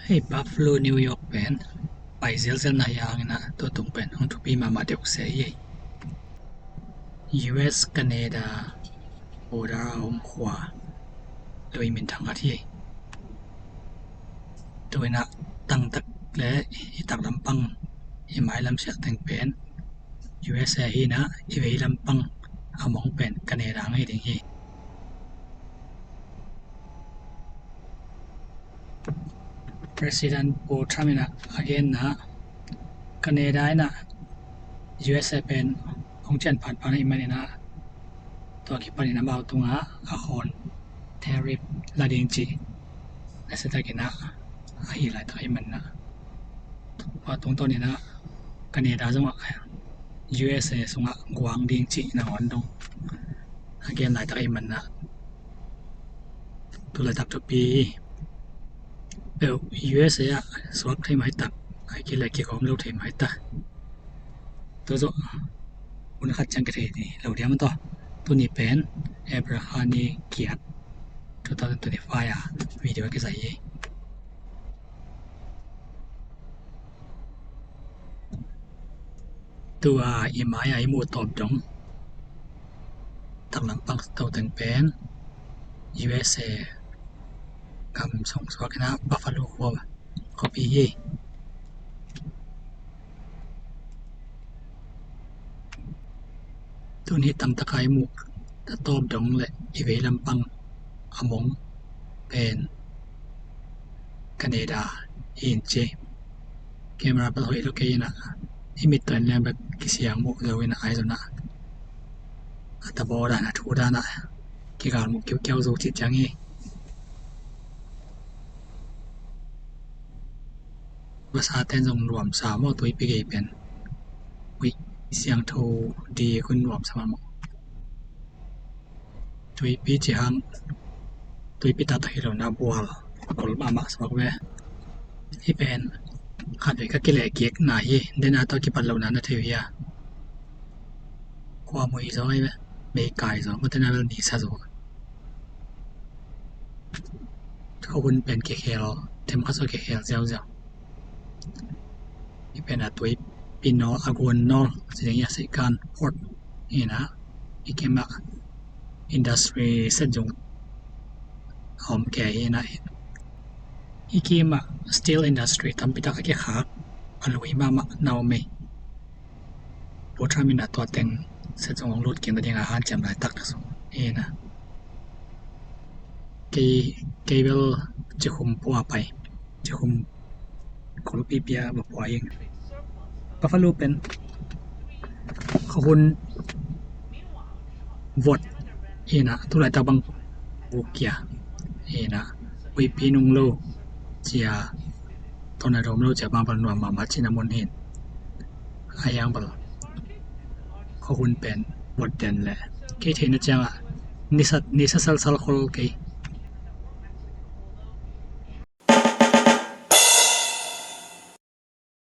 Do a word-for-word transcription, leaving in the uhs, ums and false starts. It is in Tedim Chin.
Hei, Buffalo, New York pen pai zelzel na hi hangin ah, tua tung pen hong thupi mahmah deuh se hi. U S Canada border a om khua, tua i minthang khat hi. Tua in ah tangtak le i tak lampang, i mai lam siah teng pen U S A hi in ah, i vei lampang a mong pen Canada ngei ding hi. President Paul Trump in ah a genna, Canada in ah U S A pen hong cian phanphan ahih manin ah, tua kipanin amau tungah a khawn tariff la ding cih nasia takin ah a hih laitak ahih manin ah, tua tungtawnin ah Canada zong ah U S A sungah guang ding cih nangawn dong a gen laitak ahih manin ah, tu laitak thupi hi. Peuh U S A ah suak thei maitak, a kileh kikawm lo thei maitak. Tua zawh hun khat ciang kithei ni lo diam a taw. Tuni pen April kha ni kiat two thousand twenty-five a video a kizai hi. Tua i mai-a i muh tawp dong, tak lampang to teng pen U S A gam sung suak in ah Buffalo khua, khuapi hi. Tuni tamtak a i muh a tawp dong le i vei lampang a mong pen Canada hi in ci. Camera bel hoih lo kei in ah, i mit tawh en leng bel kisiang muh zo in ah, ai zon ah a tabaw dan a thu dan ah kigal muh kiukiau zo cih ciang hi. Vasa ten zong nuamsa maw, tuipi gei pen. Ui, siangtho di kun nuamsa maw. Tuipi ci hang, tuipi taktak hi lo na bual kol mahmah suak ve. Hih pen khat vei ka kileh kik na hi, den a tawh kipat lo na na thei uh hi a. Kua mui zaw hi ve, mei kai zaw, mute na bel mi sa zaw. Khuahun pen kikhel, them kha zaw kikhel ziauziau. Hih pen a tuipi nawl, a gun nawl, si ding hi a, Saikan Port hi in ah, i kim ah industry set zong a om kei hi in ah, i kim ah steel industry tampi tak a kikhak a lui mahmah na om hi. Paul Trump in ah tua teng set zong hong lut kik nading a hanciam laitak sung hi in ah. Kei, kei bel cikhum pua pai, cikhum kol pipi a va pua hi. Buffalo pen khuahun vot hi in ah, tu laitak bang vuk kia hi in ah, uipi nung lo cia, tawna dawm lo cia bang bel nuam mahmah cihna mun hi in. A hiang bel khuahun pen vot den leh kei theihna ciangah nisa, nisa salsal khol kei